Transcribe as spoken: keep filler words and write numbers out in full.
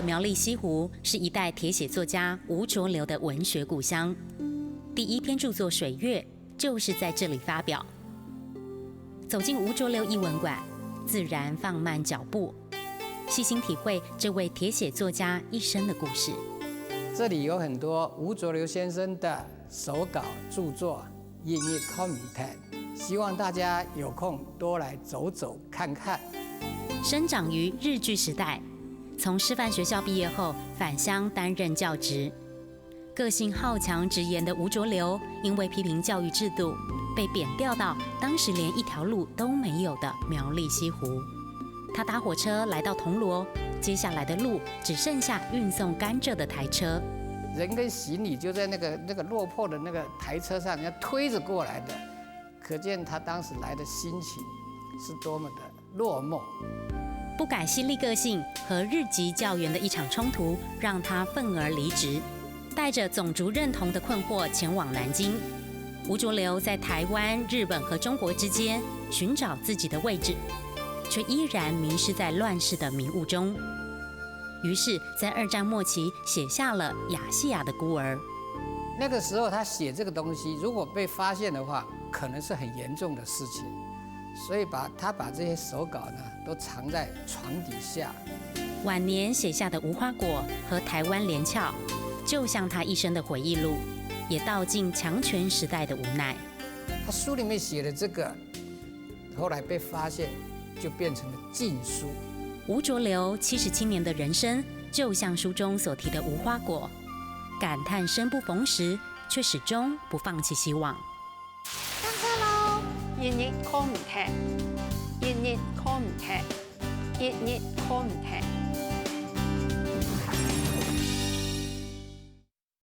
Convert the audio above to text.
苗栗西湖是一代铁血作家吴浊流的文学故乡，第一篇著作《水月》就是在这里发表。走进吴浊流艺文馆，自然放慢脚步，细心体会这位铁血作家一生的故事。这里有很多吴浊流先生的手稿著作，日日看毋停，希望大家有空多来走走看看。生长于日据时代，从师范学校毕业后返乡担任教职。个性好强直言的吴浊流，因为批评教育制度，被贬调到当时连一条路都没有的苗栗西湖。他搭火车来到铜锣，接下来的路只剩下运送甘蔗的台车。人跟行李就在那个那个落魄的那个台车上，人家推着过来的，可见他当时来的心情是多么的落寞。不改犀利个性和日籍教员的一场冲突，让他愤而离职，带着种族认同的困惑前往南京。吴浊流在台湾、日本和中国之间寻找自己的位置，却依然迷失在乱世的迷雾中。于是，在二战末期写下了《亚细亚的孤儿》。那个时候他写这个东西，如果被发现的话，可能是很严重的事情，所以把他把这些手稿呢都藏在床底下。晚年写下的《无花果》和《台湾连翘》，就像他一生的回忆录，也道尽强权时代的无奈。他书里面写的这个，后来被发现，就变成了禁书。吴浊流七十七年的人生，就像书中所提的无花果，感叹生不逢时，却始终不放弃希望。上课喽！日日看毋停，日日看毋停，日日看毋停。